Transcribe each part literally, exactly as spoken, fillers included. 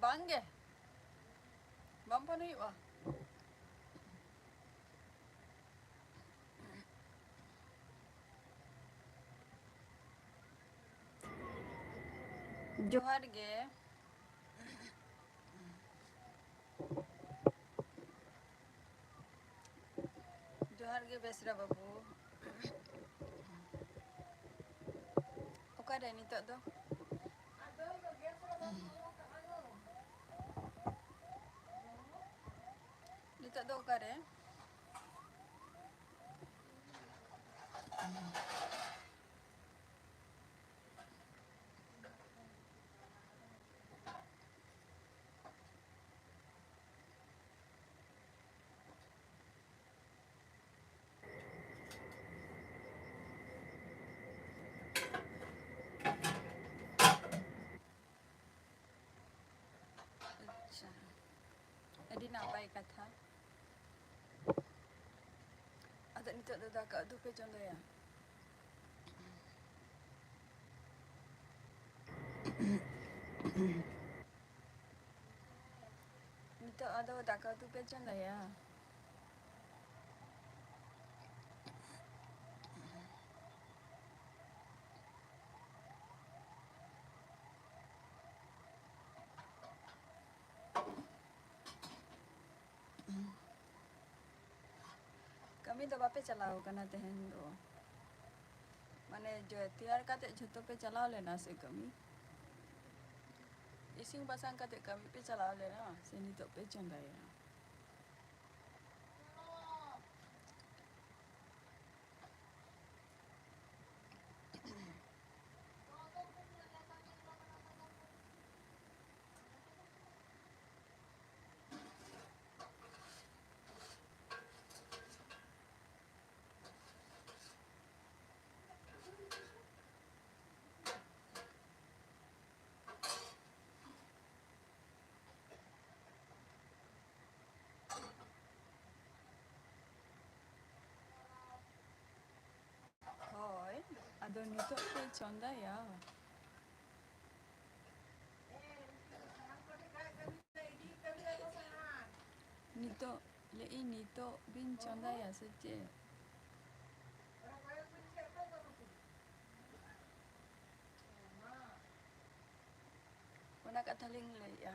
ᱵᱟᱝ ᱜᱮ, ᱵᱟᱝ ᱯᱷᱳᱱ ᱦᱩᱭᱩᱜᱼᱟ᱾ ᱡᱚᱦᱟᱨ ᱜᱮ᱾ ᱡᱚᱦᱟᱨ ᱜᱮ ᱵᱮᱥᱨᱟ ᱵᱟᱹᱵᱩ᱾ ᱚᱠᱟᱨᱮ ᱱᱤᱛᱚᱜ ᱫᱚ? ᱱᱤᱛᱚᱜ ᱫᱚ ᱚᱠᱟᱨᱮ? ᱟᱪᱪᱷᱟ, ᱟᱹᱰᱤ ᱱᱟᱯᱟᱭ ᱠᱟᱛᱷᱟ᱾ ᱟᱫᱚ ᱱᱤᱛᱚᱜ ᱫᱚ ᱫᱟᱠᱟ ᱩᱛᱩ ᱯᱮ ᱪᱚᱸᱫᱟᱭᱟ? ᱱᱤᱛᱚᱜ ᱟᱫᱚ ᱫᱟᱠᱟ ᱩᱛᱩ ᱯᱮ ᱪᱚᱸᱫᱟᱭᱟ? ᱠᱟᱹᱢᱤ ᱫᱚ ᱵᱟᱯᱮ ᱪᱟᱞᱟᱣ ᱠᱟᱱᱟ ᱛᱮᱦᱮᱧ ᱫᱚ? ᱢᱟᱱᱮ, ᱡᱚ-, ᱛᱮᱭᱟᱨ ᱠᱟᱛᱮ ᱡᱷᱚᱛᱚ ᱯᱮ ᱪᱟᱞᱟᱣ ᱞᱮᱱᱟ ᱥᱮ ᱠᱟᱹᱢᱤ? ᱤᱥᱤᱱ ᱵᱟᱥᱟᱝ ᱠᱟᱛᱮ ᱠᱟᱹᱢᱤ ᱯᱮ ᱪᱟᱞᱟᱣ ᱞᱮᱱᱟ ᱥᱮ ᱱᱤᱛᱚᱜ ᱯᱮ ᱪᱚᱸᱫᱟᱭᱟ? ᱦᱳᱭ, ᱟᱫᱚ ᱱᱤᱛᱚᱜ ᱯᱮ ᱪᱚᱸᱫᱟᱭᱟ? ᱞᱟᱹᱭᱮᱫ ᱟᱹᱧ, ᱱᱤᱛᱚᱜ ᱵᱤᱱ ᱪᱚᱸᱫᱟᱭᱟ ᱥᱮ ᱪᱮᱫ? ᱚᱱᱟ ᱠᱟᱛᱷᱟ ᱞᱤᱧ ᱞᱟᱹᱭᱮᱫᱼᱟ᱾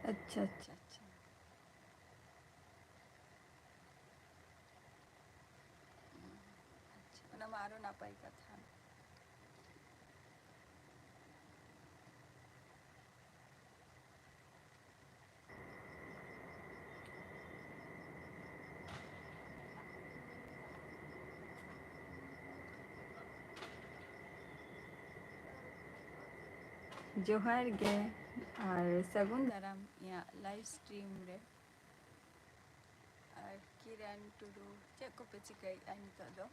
ᱟᱪᱪᱷᱟ, ᱟᱪᱪᱷᱟ, ᱟᱪᱪᱷᱟ᱾ ᱟᱪᱪᱷᱟ, ᱚᱱᱟ ᱢᱟ ᱟᱨᱚ ᱱᱟᱯᱟᱭ ᱠᱟᱛᱷᱟ᱾ ᱡᱚᱦᱟᱨ ᱜᱮ ᱟᱨ ᱥᱟᱹᱜᱩᱱ ᱫᱟᱨᱟᱢ ᱤᱧᱟᱹᱜ live stream ᱨᱮ᱾ ᱟᱨ ᱠᱤᱨᱟᱱ ᱴᱩᱰᱩ, ᱪᱮᱫ ᱠᱚᱯᱮ ᱪᱤᱠᱟᱹᱭᱮᱫᱼᱟ ᱱᱤᱛᱚᱜ ᱫᱚ?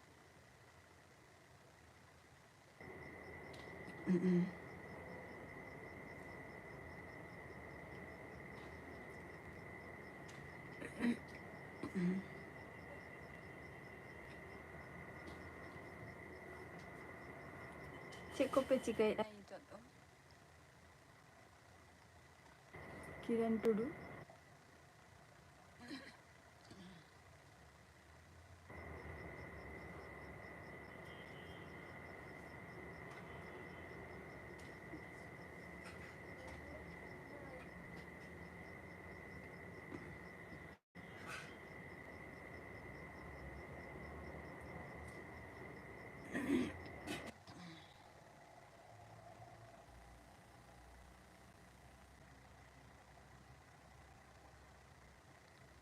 ᱪᱮᱫ ᱠᱚᱯᱮ ᱪᱤᱠᱟᱹᱭᱮᱫᱼᱟ ᱱᱤᱛᱚᱜ ᱫᱚ? ᱠᱤᱨᱟᱱ ᱴᱩᱰᱩ᱾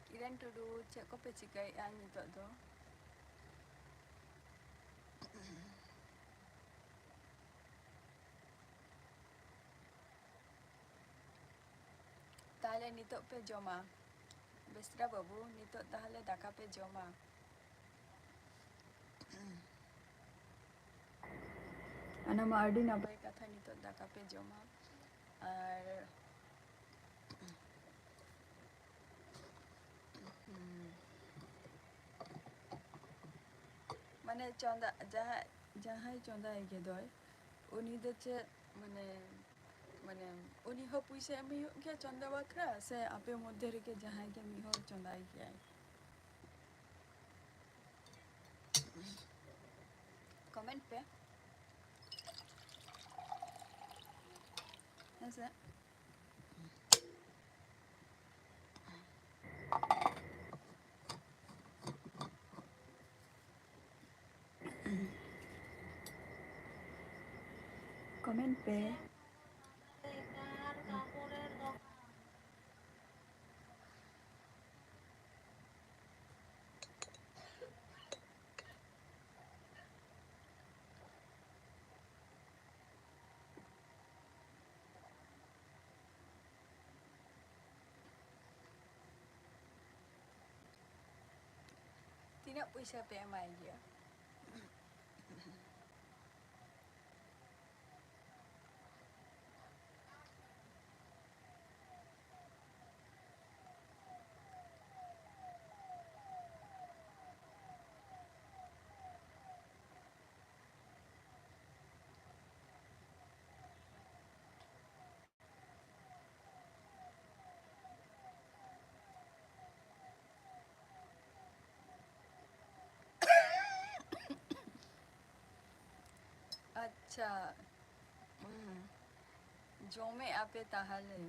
ᱠᱤᱨᱟᱱ ᱴᱩᱰᱩ, ᱪᱮᱫ ᱠᱚᱯᱮ ᱪᱤᱠᱟᱹᱭᱮᱫᱼᱟ ᱱᱤᱛᱚᱜ ᱫᱚ? ᱛᱟᱦᱞᱮ ᱱᱤᱛᱚᱜ ᱯᱮ ᱡᱚᱢᱟ? ᱵᱮᱥᱨᱟ ᱵᱟᱹᱵᱩ, ᱱᱤᱛᱚᱜ ᱛᱟᱦᱞᱮ ᱫᱟᱠᱟ ᱯᱮ ᱡᱚᱢᱟ? ᱚᱱᱟ ᱢᱟ ᱟᱹᱰᱤ ᱱᱟᱯᱟᱭ ᱠᱟᱛᱷᱟ, ᱱᱤᱛᱚᱜ ᱫᱟᱠᱟ ᱯᱮ ᱡᱚᱢᱟ᱾ ᱟᱨ, ᱦᱩᱸ, ᱢᱟᱱᱮ ᱪᱚᱸᱫᱟ, ᱡᱟᱦᱟᱸᱭ, ᱡᱟᱦᱟᱸᱭ ᱪᱚᱸᱫᱟᱭ ᱜᱮᱫᱚᱭ, ᱩᱱᱤ ᱫᱚ ᱪᱮᱫ, ᱢᱟᱱᱮ, ᱢᱟᱱᱮ, ᱩᱱᱤ ᱦᱚᱸ ᱯᱩᱭᱥᱟᱹ ᱮᱢ ᱦᱩᱭᱩᱜ ᱜᱮᱭᱟ ᱪᱚᱸᱫᱟ ᱵᱟᱠᱷᱨᱟ, ᱥᱮ ᱟᱯᱮ ᱢᱚᱫᱽᱫᱷᱮ ᱨᱮᱜᱮ ᱡᱟᱦᱟᱸᱭ ᱜᱮ ᱢᱤᱫ ᱦᱚᱲ ᱪᱚᱸᱫᱟᱭ ᱜᱮᱭᱟᱭ? ᱠᱚᱢᱮᱱᱴ ᱯᱮ᱾ ᱦᱮᱸ ᱥᱮ? ᱠᱚᱢᱮᱱᱴ ᱯᱮ᱾ ᱛᱤᱱᱟᱹᱜ ᱯᱚᱭᱥᱟ ᱯᱮ ᱮᱢᱟᱭ ᱜᱮᱭᱟ? ᱟᱪᱪᱷᱟ, ᱦᱩᱸ, ᱡᱚᱢᱮᱜ ᱟᱯᱮ ᱛᱟᱦᱞᱮ?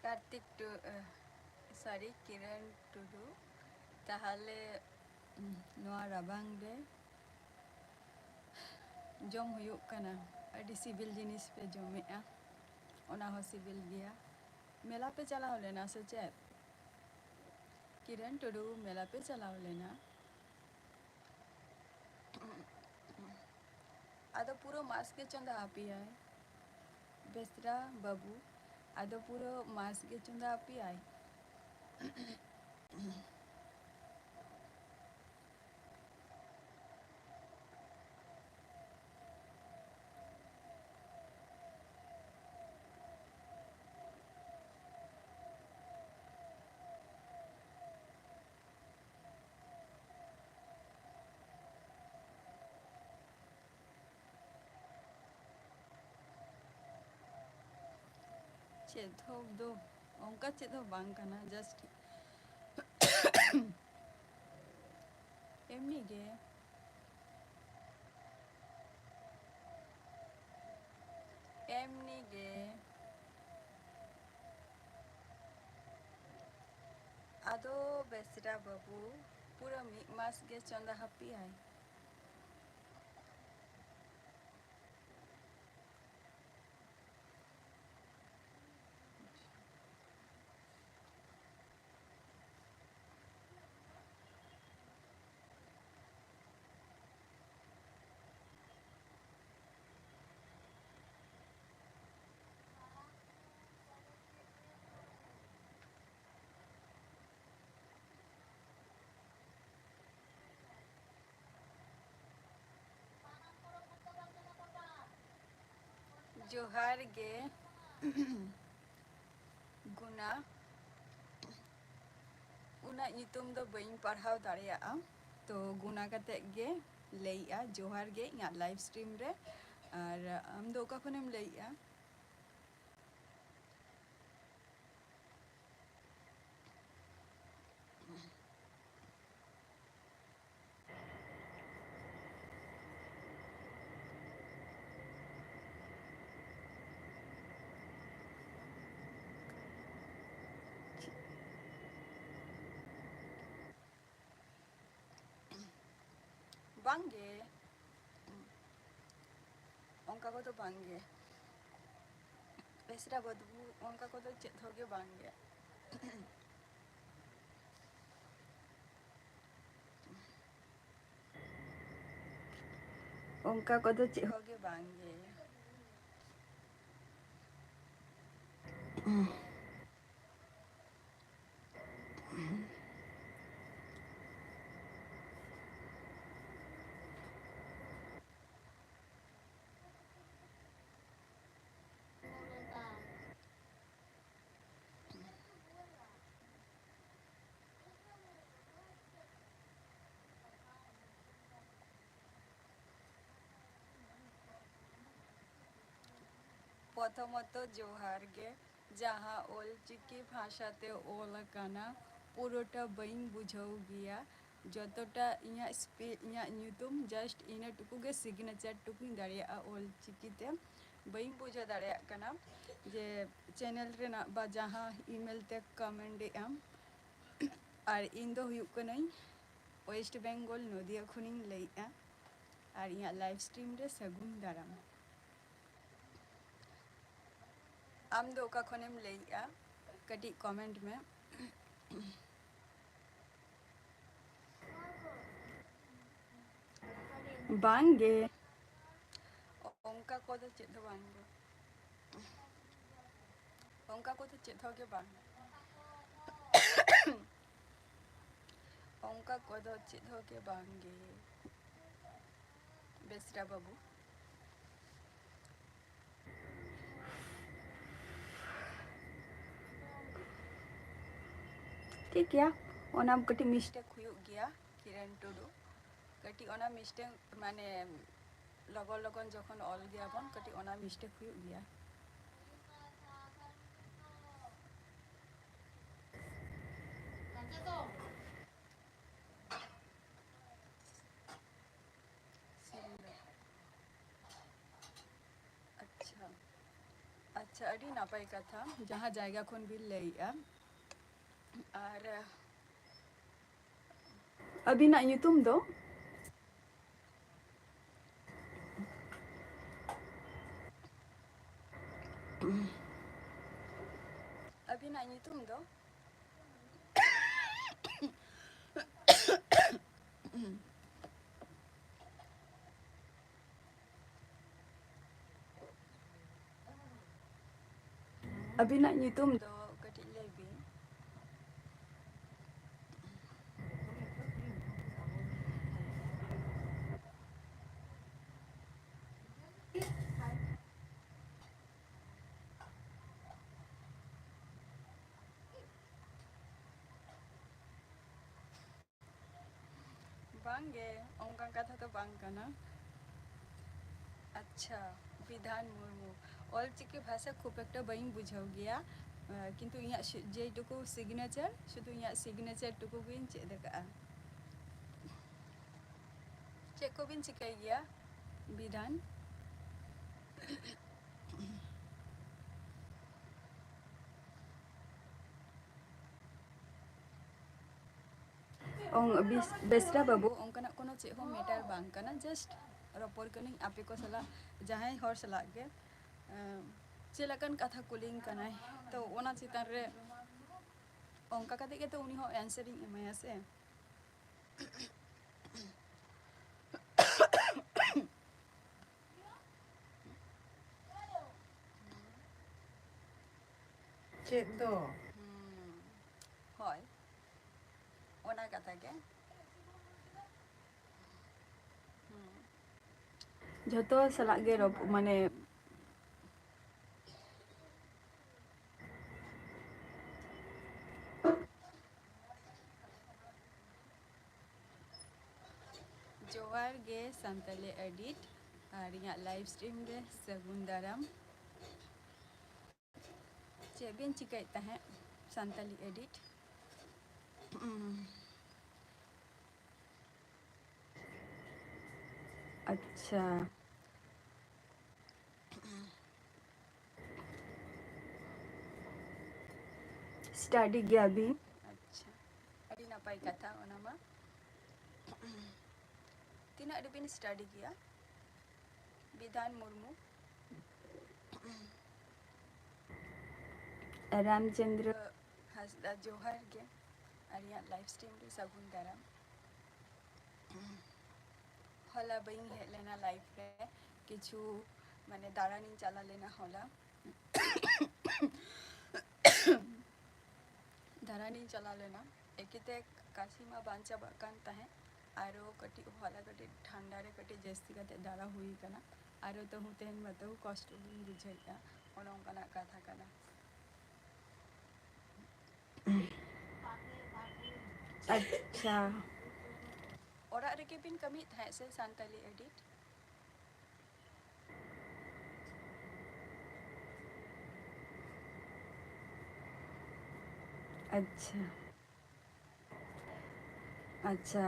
ᱠᱟᱨᱛᱤᱠ ᱴᱩ-, ᱮ, sorry, ᱠᱤᱨᱟᱱ ᱴᱩᱰᱩ᱾ ᱛᱟᱦᱞᱮ, ᱩᱸ, ᱱᱚᱣᱟ ᱨᱟᱵᱟᱝ ᱨᱮ ᱡᱚᱢ ᱦᱩᱭᱩᱜ ᱠᱟᱱᱟ, ᱟᱹᱰᱤ ᱥᱤᱵᱤᱞ ᱡᱤᱱᱤᱥ ᱯᱮ ᱡᱚᱢᱮᱜᱼᱟ, ᱚᱱᱟ ᱦᱚᱸ ᱥᱤᱵᱤᱞ ᱜᱮᱭᱟ᱾ ᱢᱮᱞᱟ ᱯᱮ ᱪᱟᱞᱟᱣ ᱞᱮᱱᱟ ᱥᱮ ᱪᱮᱫ? ᱠᱤᱨᱟᱱ ᱴᱩᱰᱩ, ᱢᱮᱞᱟ ᱯᱮ ᱪᱟᱞᱟᱣ ᱞᱮᱱᱟ? ᱟᱫᱚ ᱯᱩᱨᱟᱹ ᱢᱟᱥ ᱜᱮ ᱪᱚᱸᱫᱟ ᱟᱯᱮᱭᱟᱭ ᱵᱮᱥᱨᱟ ᱵᱟᱹᱵᱩ, ᱟᱫᱚ ᱯᱩᱨᱟᱹ ᱢᱟᱥ ᱜᱮ ᱪᱚᱸᱫᱟ ᱟᱯᱮᱭᱟᱭ᱾ ᱪᱮᱫ ᱦᱚᱸ ᱫᱚ ᱚᱱᱠᱟ ᱪᱮᱫ ᱦᱚᱸ ᱵᱟᱝ ᱠᱟᱱᱟ, just ᱮᱢᱱᱤ ᱜᱮ, ᱮᱢᱱᱤ ᱜᱮ᱾ ᱟᱫᱚ ᱵᱮᱥᱨᱟ ᱵᱟᱹᱵᱩ ᱯᱩᱨᱟᱹ ᱢᱤᱫ ᱢᱟᱥ ᱜᱮ ᱪᱚᱸᱫᱟ ᱦᱟᱹᱯᱤᱭᱟᱭ᱾ ᱡᱚᱦᱟᱨ ᱜᱮ ᱜᱩᱱᱟ᱾ ᱩᱱᱟᱹᱜ ᱧᱩᱛᱩᱢ ᱫᱚ ᱵᱟᱹᱧ ᱯᱟᱲᱦᱟᱣ ᱫᱟᱲᱮᱭᱟᱜᱼᱟ, ᱛᱚ ᱜᱩᱱᱟ ᱠᱟᱛᱮᱫ ᱜᱮ ᱞᱟᱹᱭᱮᱜᱼᱟ, ᱡᱚᱦᱟᱨ ᱜᱮ ᱤᱧᱟᱹᱜ live stream ᱨᱮ᱾ ᱟᱨ ᱟᱢ ᱫᱚ ᱚᱠᱟ ᱠᱷᱚᱱᱮᱢ ᱞᱟᱹᱭᱮᱜᱼᱟ? ᱵᱟᱝᱜᱮ, ᱚᱱᱠᱟ ᱠᱚᱫᱚ ᱵᱟᱝᱜᱮ᱾ ᱵᱮᱥᱨᱟ ᱵᱟᱹᱫᱵᱩ ᱚᱱᱠᱟ ᱠᱚᱫᱚ ᱪᱮᱫ ᱦᱚᱸ ᱜᱮ ᱵᱟᱝᱜᱮ᱾ ᱚᱱᱠᱟ ᱠᱚᱫᱚ ᱪᱮᱫ ᱦᱚᱸ ᱜᱮ ᱵᱟᱝᱜᱮ᱾ ᱯᱨᱚᱛᱷᱚᱢᱚᱛᱚ ᱡᱚᱦᱟᱨ ᱜᱮ᱾ ᱡᱟᱦᱟᱸ ᱚᱞ ᱪᱤᱠᱤ ᱵᱷᱟᱥᱟ ᱛᱮ ᱚᱞ ᱟᱠᱟᱱᱟ, ᱯᱩᱨᱟᱹᱴᱟ ᱵᱟᱹᱧ ᱵᱩᱡᱷᱟᱹᱣ ᱜᱮᱭᱟ᱾ ᱡᱚᱛᱚᱴᱟ ᱤᱧᱟᱹᱜ ᱥᱯᱮ-, ᱤᱧᱟᱹᱜ ᱧᱩᱛᱩᱢ just ᱤᱱᱟᱹ ᱴᱩᱠᱩ ᱜᱮ signature ᱴᱩᱠᱩᱧ ᱫᱟᱲᱮᱭᱟᱜᱼᱟ ᱚᱞ ᱪᱤᱠᱤ ᱛᱮ᱾ ᱵᱟᱹᱧ ᱵᱩᱡᱷᱟᱹᱣ ᱫᱟᱲᱮᱭᱟᱜ ᱠᱟᱱᱟ ᱡᱮ channel ᱨᱮᱱᱟᱜ ᱵᱟ ᱡᱟᱦᱟᱸ email ᱛᱮ comment ᱮᱫ ᱟᱢ᱾ ᱟᱨ ᱤᱧ ᱫᱚ ᱦᱩᱭᱩᱜ ᱠᱟᱹᱱᱟᱹᱧ West Bengal, ᱱᱚᱫᱤᱭᱟ ᱠᱷᱚᱱᱤᱧ ᱞᱟᱹᱭᱮᱫᱼᱟ᱾ ᱟᱨ ᱤᱧᱟᱹᱜ live stream ᱨᱮ ᱥᱟᱹᱜᱩᱱ ᱫᱟᱨᱟᱢ᱾ ᱟᱢ ᱫᱚ ᱚᱠᱟ ᱠᱷᱚᱱᱮᱢ ᱞᱟᱹᱭᱮᱫᱼᱟ? ᱠᱟᱹᱴᱤᱡ comment ᱢᱮ᱾ ᱵᱟᱝ ᱜᱮ, ᱚᱱᱠᱟ ᱠᱚᱫᱚ ᱪᱮᱫ ᱦᱚᱸ ᱵᱟᱝ ᱜᱮ, ᱚᱱᱠᱟ ᱠᱚᱫᱚ ᱪᱮᱫ ᱦᱚᱸ ᱜᱮ ᱵᱟᱝ, ᱚᱱᱠᱟ ᱠᱚᱫᱚ ᱪᱮᱫ ᱦᱚᱸ ᱜᱮ ᱵᱟᱝ ᱜᱮ᱾ ᱵᱮᱥᱨᱟ ᱵᱟᱹᱵᱩ᱾ ᱴᱷᱤᱠ ᱜᱮᱭᱟ, ᱚᱱᱟ ᱠᱟᱹᱴᱤᱡ mistake ᱦᱩᱭᱩᱜ ᱜᱮᱭᱟ, ᱠᱤᱨᱟᱱ ᱴᱩᱰᱩ᱾ ᱠᱟᱹᱴᱤᱡ ᱚᱱᱟ mistake, ᱢᱟᱱᱮ, ᱞᱚᱜᱚᱱ ᱞᱚᱜᱚᱱ ᱡᱚᱠᱷᱚᱱ ᱚᱞ ᱜᱮᱭᱟ ᱵᱚᱱ, ᱠᱟᱹᱴᱤᱡ ᱚᱱᱟ mistake ᱦᱩᱭᱩᱜ ᱜᱮᱭᱟ᱾ ᱟᱪᱪᱷᱟ, ᱟᱪᱪᱷᱟ, ᱟᱹᱰᱤ ᱱᱟᱯᱟᱭ ᱠᱟᱛᱷᱟ, ᱡᱟᱦᱟᱸ ᱡᱟᱭᱜᱟ ᱠᱷᱚᱱ ᱵᱤᱱ ᱞᱟᱹᱭᱮᱜᱼᱟ᱾ ᱟᱨ ᱟᱹᱵᱤᱱᱟᱜ ᱧᱩᱛᱩᱢ ᱫᱚ? ᱟᱹᱵᱤᱱᱟᱜ ᱧᱩᱛᱩᱢ ᱫᱚ? ᱟᱹᱵᱤᱱᱟᱜ ᱧᱩᱛᱩᱢ ᱫᱚ ᱠᱟᱹᱴᱤᱡ ᱞᱟᱹᱭ ᱵᱤᱱ᱾ ᱵᱟᱝ ᱜᱮ, ᱚᱱᱠᱟᱱ ᱠᱟᱛᱷᱟ ᱫᱚ ᱵᱟᱝ ᱠᱟᱱᱟ᱾ ᱟᱪᱪᱷᱟ, ᱵᱤᱫᱷᱟᱱ ᱢᱩᱨᱢᱩ, ᱚᱞ ᱪᱤᱠᱤ ᱵᱷᱟᱥᱟ ᱠᱷᱩᱵ ᱮᱠᱴᱟ ᱵᱟᱹᱧ ᱵᱩᱡᱷᱟᱹᱣ ᱜᱮᱭᱟ, ᱟᱸ, ᱠᱤᱱᱛᱩ ᱤᱧᱟᱹᱜ ᱥᱤ-, ᱡᱮᱴᱩᱠᱩ signature, ᱥᱩᱫᱷᱩ ᱤᱧᱟᱹᱜ signature ᱴᱩᱠᱩ ᱜᱤᱧ ᱪᱮᱫ ᱟᱠᱟᱫᱼᱟ᱾ ᱪᱮᱫ ᱠᱚᱵᱤᱱ ᱪᱤᱠᱟᱹᱭ ᱜᱮᱭᱟ, ᱵᱤᱫᱷᱟᱱ? ᱚᱝ-, ᱵᱤᱥ-, ᱵᱮᱥᱨᱟ ᱵᱟᱹᱵᱩ, ᱚᱱᱠᱟᱱᱟᱜ ᱠᱳᱱᱳ ᱪᱮᱫ ᱦᱚᱸ matter ᱵᱟᱝ ᱠᱟᱱᱟ, just ᱨᱚᱯᱚᱲ ᱠᱟᱹᱱᱟᱹᱧ ᱟᱯᱮ ᱠᱚ ᱥᱟᱞᱟᱜ, ᱡᱟᱦᱟᱸᱭ ᱦᱚᱲ ᱥᱟᱞᱟᱜ ᱜᱮ, ᱮᱸ, ᱪᱮᱫ ᱞᱮᱠᱟᱱ ᱠᱟᱛᱷᱟ ᱠᱩᱞᱤᱧ ᱠᱟᱱᱟᱭ, ᱛᱚ ᱚᱱᱟ ᱪᱮᱛᱟᱱ ᱨᱮ ᱚᱱᱠᱟ ᱠᱟᱛᱮ ᱜᱮᱛᱚ ᱩᱱᱤ ᱦᱚᱸ answer ᱤᱧ ᱮᱢᱟᱭᱟ ᱥᱮ᱾ ᱪᱮᱫ ᱫᱚ? ᱦᱩᱸ, ᱦᱳᱭ, ᱚᱱᱟ ᱠᱟᱛᱷᱟ ᱜᱮ᱾ ᱦᱩᱸ᱾ ᱡᱷᱚᱛᱚ ᱥᱟᱞᱟᱜ ᱜᱮ ᱨᱚᱯ-, ᱢᱟᱱᱮ, ᱡᱚᱦᱟᱨ ᱜᱮ ᱥᱟᱱᱛᱟᱞᱤ edit ᱟᱨ ᱤᱧᱟᱹᱜ live stream ᱨᱮ ᱥᱟᱹᱜᱩᱱ ᱫᱟᱨᱟᱢ᱾ ᱪᱮᱫ ᱵᱤᱱ ᱪᱤᱠᱟᱹᱭᱮᱫ ᱛᱟᱦᱮᱸᱫ ᱥᱟᱱᱛᱟᱞᱤ edit? ᱟᱪᱪᱷᱟ᱾ Study ᱜᱮᱭᱟᱵᱤᱱ? ᱟᱪᱪᱷᱟ, ᱟᱹᱰᱤ ᱱᱟᱯᱟᱭ ᱠᱟᱛᱷᱟ ᱚᱱᱟ ᱢᱟ᱾ ᱛᱤᱱᱟᱹᱜ ᱨᱮᱵᱤᱱ study ᱜᱮᱭᱟ? ᱵᱤᱫᱷᱟᱱ ᱢᱩᱨᱢᱩ᱾ ᱨᱟᱢᱪᱚᱸᱫᱽᱨᱚ ᱦᱟᱸᱥᱫᱟ, ᱡᱚᱦᱟᱨ ᱜᱮ᱾ ᱟᱨ ᱤᱧᱟᱹᱜ live stream ᱨᱮ ᱥᱟᱹᱜᱩᱱ ᱫᱟᱨᱟᱢ᱾ ᱦᱚᱞᱟ ᱵᱟᱹᱧ ᱦᱮᱡ ᱞᱮᱱᱟ live ᱨᱮ, ᱠᱤᱪᱷᱩ ᱢᱟᱱᱮ ᱫᱟᱬᱟᱱᱤᱧ ᱪᱟᱞᱟᱣ ᱞᱮᱱᱟ ᱦᱚᱞᱟ᱾ ᱫᱟᱬᱟᱱᱤᱧ ᱪᱟᱞᱟᱣ ᱞᱮᱱᱟ, ᱮᱠᱤᱛᱮ ᱠᱟᱥᱤ ᱢᱟ ᱵᱟᱝ ᱪᱟᱵᱟᱜ ᱠᱟᱱ ᱛᱟᱦᱮᱸᱫ, ᱟᱨᱚ ᱠᱟᱹᱴᱤᱡ ᱦᱚᱞᱟ ᱠᱟᱹᱴᱤᱡ ᱴᱷᱟᱱᱰᱟ ᱨᱮ ᱠᱟᱹᱴᱤᱡ ᱡᱟᱹᱥᱛᱤ ᱠᱟᱛᱮ ᱫᱟᱬᱟ ᱦᱩᱭ ᱠᱟᱱᱟ, ᱟᱨᱚ ᱛᱟᱹᱦᱩ ᱛᱮᱦᱮᱧ ᱢᱟ ᱛᱟᱹᱦᱩ ᱠᱚᱥᱴᱚ ᱜᱤᱧ ᱵᱩᱡᱷᱟᱹᱣᱮᱫᱼᱟ, ᱚᱱᱮ ᱚᱱᱠᱟᱱᱟᱜ ᱠᱟᱛᱷᱟ ᱠᱟᱱᱟ᱾ ᱟᱪᱪᱷᱟ᱾ ᱚᱲᱟᱜ ᱨᱮᱜᱮ ᱵᱤᱱ ᱠᱟᱹᱢᱤᱭᱮᱫ ᱛᱟᱦᱮᱸᱫ ᱥᱮ ᱥᱟᱱᱛᱟᱞᱤ edit? ᱟᱪᱪᱷᱟ, ᱟᱪᱪᱷᱟ,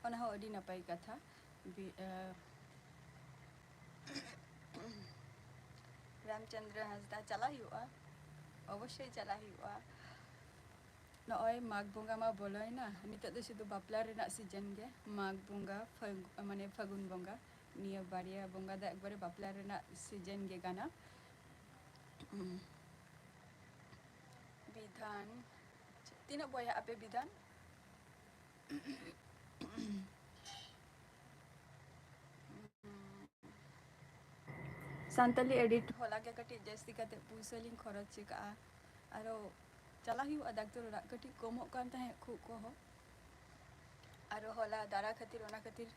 ᱚᱱᱟ ᱦᱚᱸ ᱟᱹᱰᱤ ᱱᱟᱯᱟᱭ ᱠᱟᱛᱷᱟ᱾ ᱵᱤ-, ᱮ, ᱨᱟᱢᱪᱚᱸᱫᱽᱨᱚ ᱦᱟᱸᱥᱫᱟ, ᱪᱟᱞᱟᱜ ᱦᱩᱭᱩᱜᱼᱟ, ᱚᱵᱚᱥᱥᱳᱭ ᱪᱟᱞᱟᱜ ᱦᱩᱭᱩᱜᱼᱟ᱾ ᱱᱚᱜᱼᱚᱭ ᱢᱟᱜᱽ ᱵᱚᱸᱜᱟ ᱢᱟ ᱵᱚᱞᱚᱭᱮᱱᱟ, ᱱᱤᱛᱚᱜ ᱫᱚ ᱥᱩᱫᱷᱩ ᱵᱟᱯᱞᱟ ᱨᱮᱱᱟᱜ ᱥᱤᱡᱮᱱ ᱜᱮ, ᱢᱟᱜᱽ ᱵᱚᱸᱜᱟ, ᱯᱷᱟᱹᱜ-, ᱢᱟᱱᱮ ᱯᱷᱟᱹᱜᱩᱱ ᱵᱚᱸᱜᱟ, ᱱᱤᱭᱟᱹ ᱵᱟᱨᱭᱟ ᱵᱚᱸᱜᱟ ᱫᱚ ᱮᱠᱵᱟᱨᱮ ᱵᱟᱯᱞᱟ ᱨᱮᱱᱟᱜ ᱥᱤᱡᱮᱱ ᱜᱮ ᱠᱟᱱᱟ᱾ ᱵᱤᱫᱷᱟᱱ, ᱛᱤᱱᱟᱹᱜ ᱵᱚᱭᱦᱟ ᱟᱯᱮ ᱵᱤᱫᱷᱟᱱ? ᱥᱟᱱᱛᱟᱞᱤ ᱮᱰᱤᱴ ᱦᱚᱞᱟ ᱜᱮ ᱠᱟᱹᱴᱤᱡ ᱡᱟᱹᱥᱛᱤ ᱠᱟᱛᱮ ᱯᱩᱭᱥᱟᱹ ᱞᱤᱧ ᱠᱷᱚᱨᱚᱪ ᱟᱠᱟᱜᱼᱟ᱾ ᱟᱨᱚ ᱪᱟᱞᱟᱜ ᱦᱩᱭᱩᱜᱼᱟ ᱰᱟᱠᱛᱟᱨ ᱚᱲᱟᱜ, ᱠᱟᱹᱴᱤᱡ ᱠᱚᱢᱚᱜ ᱠᱟᱱ ᱛᱟᱦᱮᱸᱫ ᱠᱷᱩᱜ ᱠᱚᱦᱚᱸ᱾ ᱟᱨᱚ ᱦᱚᱞᱟ ᱫᱟᱨᱟ ᱠᱷᱟᱹᱛᱤᱨ, ᱚᱱᱟ ᱠᱷᱟᱹᱛᱤᱨ᱾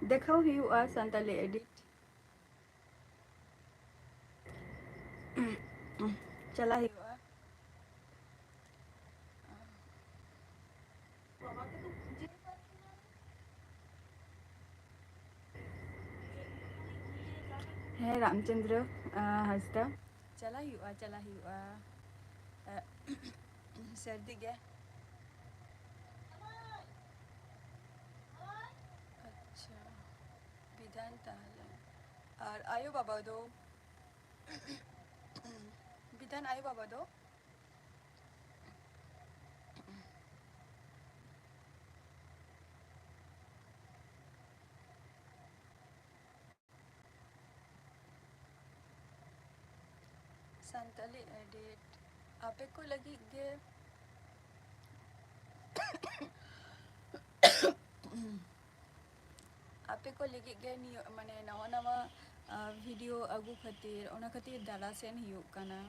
ᱫᱮᱠᱷᱟᱣ ᱦᱩᱭᱩᱜᱼᱟ ᱥᱟᱱᱛᱟᱞᱤ ᱮᱰᱤᱴ᱾ ᱪᱟᱞᱟᱜ ᱦᱩᱭᱩᱜᱼᱟ᱾ ᱦᱮᱸ, ᱨᱟᱢᱪᱚᱸᱫᱽᱨᱚ, ᱟᱸ, ᱦᱟᱸᱥᱫᱟ᱾ ᱪᱟᱞᱟᱜ ᱦᱩᱭᱩᱜᱼᱟ, ᱪᱟᱞᱟᱜ ᱦᱩᱭᱩᱜᱼᱟ᱾ ᱟᱸ, ᱥᱟᱹᱨᱫᱤ ᱜᱮ᱾ ᱟᱪᱪᱷᱟ, ᱵᱤᱫᱷᱟᱱ ᱛᱟᱦᱞᱮ᱾ ᱟᱨ ᱟᱭᱳ ᱵᱟᱵᱟ ᱫᱚ? ᱵᱤᱫᱷᱟᱱ ᱟᱭᱳ ᱵᱟᱵᱟ ᱫᱚ? ᱥᱟᱱᱛᱟᱞᱤ ᱮᱰᱤᱴ ᱟᱯᱮ ᱠᱚ ᱞᱟᱹᱜᱤᱫ ᱜᱮ, ᱟᱯᱮ ᱠᱚ ᱞᱟᱹᱜᱤᱫ ᱜᱮ ᱱᱤᱭᱟᱹ, ᱢᱟᱱᱮ, ᱱᱟᱣᱟ ᱱᱟᱣᱟ, ᱟ, ᱵᱷᱤᱰᱤᱭᱳ ᱟᱹᱜᱩ ᱠᱷᱟᱹᱛᱤᱨ, ᱚᱱᱟ ᱠᱷᱟᱹᱛᱤᱨ ᱫᱟᱨᱟ ᱥᱮᱱ ᱦᱩᱭᱩᱜ ᱠᱟᱱᱟ᱾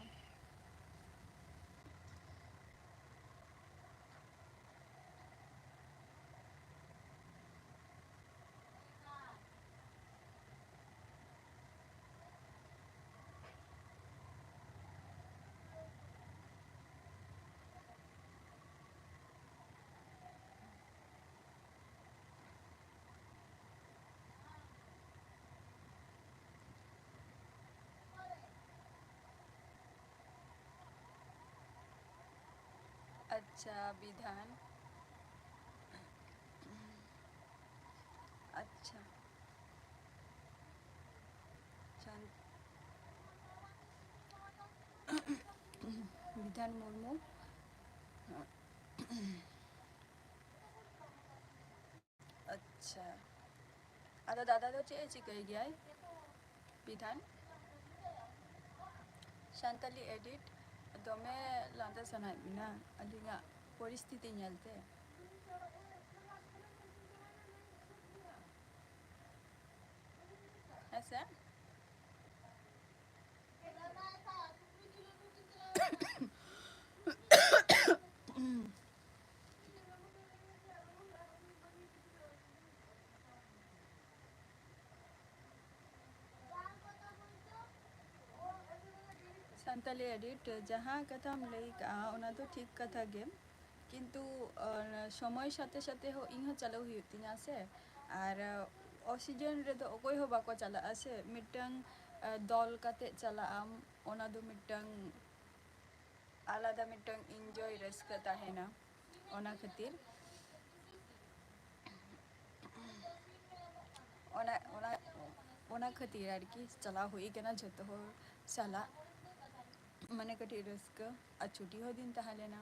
ᱟᱪᱪᱷᱟ, ᱵᱤᱫᱷᱟᱱ᱾ ᱟᱪᱪᱷᱟ᱾ ᱥᱟᱱ-, ᱵᱤᱫᱷᱟᱱ ᱢᱩᱨᱢᱩ᱾ ᱟᱪᱪᱷᱟ᱾ ᱟᱫᱚ ᱫᱟᱫᱟ ᱫᱚ ᱪᱮᱫ ᱮ ᱪᱤᱠᱟᱹᱭ ᱜᱮᱭᱟᱭ? ᱵᱤᱫᱷᱟᱱ, ᱥᱟᱱᱛᱟᱞᱤ edit ᱫᱚᱢᱮ ᱞᱟᱸᱫᱟ ᱥᱟᱱᱟᱭᱮᱫ ᱵᱤᱱᱟ ᱟᱹᱞᱤᱧᱟᱜ ᱯᱚᱨᱤᱥᱛᱷᱤᱛᱤ ᱧᱮᱞᱛᱮ? ᱦᱮᱸ ᱥᱮ? ᱥᱟᱱᱛᱟᱞᱤ edit, ᱡᱟᱦᱟᱸ ᱠᱟᱛᱷᱟᱢ ᱞᱟᱹᱭ ᱠᱟᱜᱼᱟ, ᱚᱱᱟ ᱫᱚ ᱴᱷᱤᱠ ᱠᱟᱛᱷᱟ ᱜᱮ, ᱠᱤᱱᱛᱩ, ᱟᱨ, ᱥᱚᱢᱚᱭ ᱥᱟᱛᱷᱮ ᱥᱟᱛᱷᱮ ᱦᱚᱸ ᱤᱧ ᱦᱚᱸ ᱪᱟᱞᱟᱣ ᱦᱩᱭᱩᱜ ᱛᱤᱧᱟ ᱥᱮ᱾ ᱟᱨ, ᱟᱨ, oxygen ᱨᱮᱫᱚ ᱚᱠᱚᱭ ᱦᱚᱸ ᱵᱟᱠᱚ ᱪᱟᱞᱟᱜᱼᱟ ᱥᱮ, ᱢᱤᱫᱴᱟᱝ, ᱟᱨ, ᱫᱚᱞ ᱠᱟᱛᱮ ᱪᱟᱞᱟᱜ ᱟᱢ, ᱚᱱᱟ ᱫᱚ ᱢᱤᱫᱴᱟᱝ ᱟᱞᱟᱫᱟ ᱢᱤᱫᱴᱟᱝ enjoy, ᱨᱟᱹᱥᱠᱟᱹ ᱛᱟᱦᱮᱱᱟ᱾ ᱚᱱᱟ ᱠᱷᱟᱹᱛᱤᱨ, ᱚᱱᱟ, ᱚᱱᱟ, ᱚᱱᱟ ᱠᱷᱟᱹᱛᱤᱨ ᱟᱨᱠᱤ ᱪᱟᱞᱟᱣ ᱦᱩᱭ ᱠᱟᱱᱟ ᱡᱷᱚᱛᱚ ᱦᱚᱲ ᱥᱟᱞᱟᱜ, ᱢᱟᱱᱮ ᱠᱟᱹᱴᱤᱡ ᱨᱟᱹᱥᱠᱟᱹ, ᱟᱨ ᱪᱷᱩᱴᱤ ᱦᱚᱸ ᱫᱤᱱ ᱛᱟᱦᱮᱸ ᱞᱮᱱᱟ᱾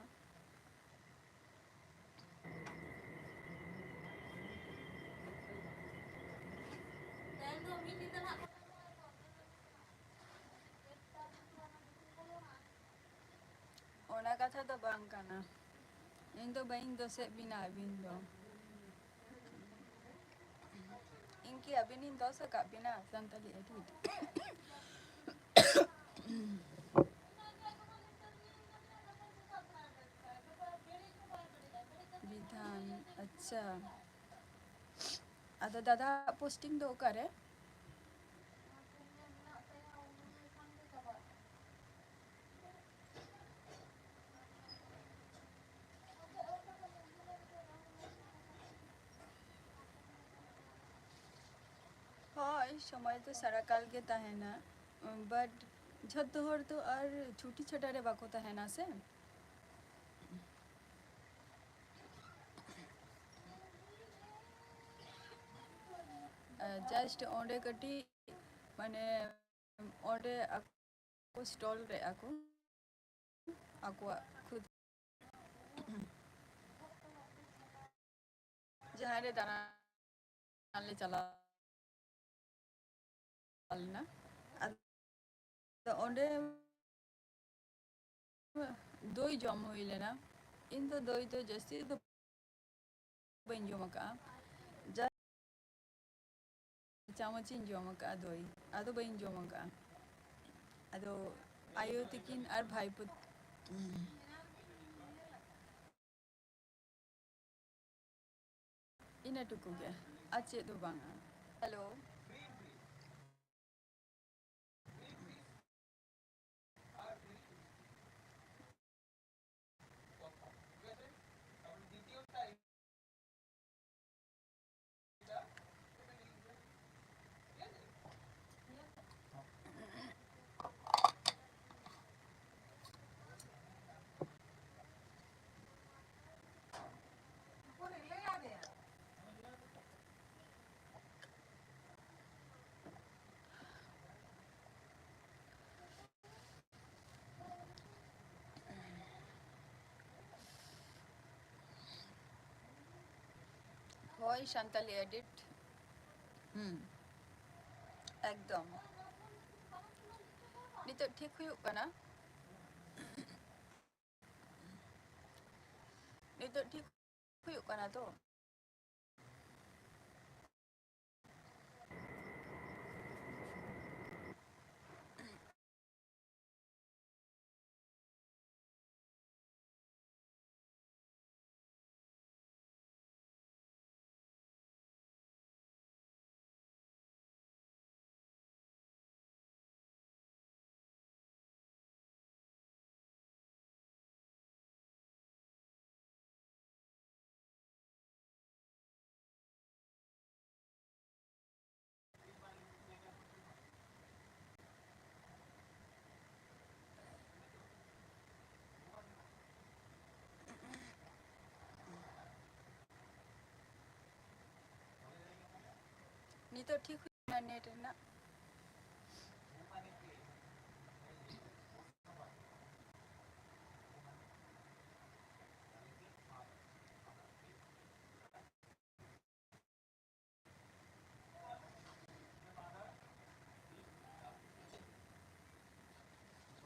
ᱚᱱᱟ ᱠᱟᱛᱷᱟ ᱫᱚ ᱵᱟᱝ ᱠᱟᱱᱟ᱾ ᱤᱧ ᱫᱚ ᱵᱟᱹᱧ ᱫᱳᱥᱮᱫ ᱵᱤᱱᱟ ᱟᱹᱵᱤᱱ ᱫᱚ᱾ ᱤᱧ ᱠᱤ ᱟᱹᱵᱤᱱᱤᱧ ᱫᱳᱥ ᱟᱠᱟᱫ ᱵᱤᱱᱟ ᱥᱟᱱᱛᱟᱞᱤ edit? ᱵᱤᱫᱷᱟᱱ, ᱟᱪᱪᱷᱟ᱾ ᱟᱫᱚ ᱫᱟᱫᱟ posting ᱫᱚ ᱚᱠᱟᱨᱮ? ᱦᱳᱭ, ᱥᱚᱢᱚᱭ ᱫᱚ ᱥᱟᱨᱟ ᱠᱟᱞ ᱜᱮ ᱛᱟᱦᱮᱱᱟ, but ᱡᱷᱚᱛᱚ ᱦᱚᱲ ᱫᱚ ᱟᱨ ᱪᱷᱩᱴᱤ ᱪᱷᱟᱰᱟ ᱨᱮ ᱵᱟᱠᱚ ᱛᱟᱦᱮᱱᱟ ᱥᱮ᱾ just ᱚᱸᱰᱮ ᱠᱟᱹᱴᱤᱡ ᱢᱟᱱᱮ ᱚᱸᱰᱮ ᱟᱠᱚ stall ᱨᱮ ᱟᱠᱚ ᱟᱠᱚᱣᱟᱜ ᱠᱷᱩᱫ ᱡᱟᱦᱟᱸ ᱨᱮ ᱫᱟᱬᱟᱱ ᱞᱮ ᱪᱟᱞᱟᱣ ᱞᱮᱱᱟ᱾ ᱟᱫᱚ ᱚᱸᱰᱮ ᱫᱳᱭ ᱡᱚᱢ ᱦᱩᱭ ᱞᱮᱱᱟ᱾ ᱤᱧ ᱫᱚ ᱫᱳᱭ ᱫᱚ ᱡᱟᱹᱥᱛᱤ ᱫᱚ ᱵᱟᱹᱧ ᱡᱚᱢ ᱟᱠᱟᱫᱼᱟ, just ᱪᱟᱢᱚᱪ ᱤᱧ ᱡᱚᱢ ᱟᱠᱟᱫᱼᱟ ᱫᱳᱭ, ᱟᱫᱚ ᱵᱟᱹᱧ ᱡᱚᱢ ᱟᱠᱟᱫᱼᱟ᱾ ᱟᱫᱚ ᱟᱭᱳ ᱛᱤᱠᱤᱱ ᱟᱨ ᱵᱷᱟᱭᱯᱳ, ᱤᱱᱟᱹ ᱴᱩᱠᱩ ᱜᱮ, ᱟᱨ ᱪᱮᱫ ᱦᱚᱸ ᱵᱟᱝᱟ᱾ ᱦᱮᱞᱳ᱾ ᱦᱳᱭ, ᱥᱟᱱᱛᱟᱞᱤ edit᱾ ᱦᱩᱸ, ᱮᱠᱫᱚᱢ᱾ ᱱᱤᱛᱚᱜ ᱴᱷᱤᱠ ᱦᱩᱭᱩᱜ ᱠᱟᱱᱟ? ᱱᱤᱛᱚᱜ ᱴᱷᱤᱠ ᱦᱩᱭᱩᱜ ᱠᱟᱱᱟ ᱛᱚ? ᱱᱤᱛᱚᱜ ᱴᱷᱤᱠ ᱦᱩᱭᱩᱜ ᱠᱟᱱᱟ ᱱᱮᱴ ᱨᱮᱱᱟᱜ?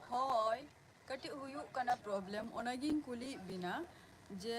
ᱦᱳᱭ, ᱠᱟᱹᱴᱤᱡ ᱦᱩᱭᱩᱜ ᱠᱟᱱᱟ ᱯᱨᱚᱵᱞᱮᱢ, ᱚᱱᱟᱜᱤᱧ ᱠᱩᱞᱤᱭᱮᱫ ᱵᱤᱱᱟ ᱡᱮ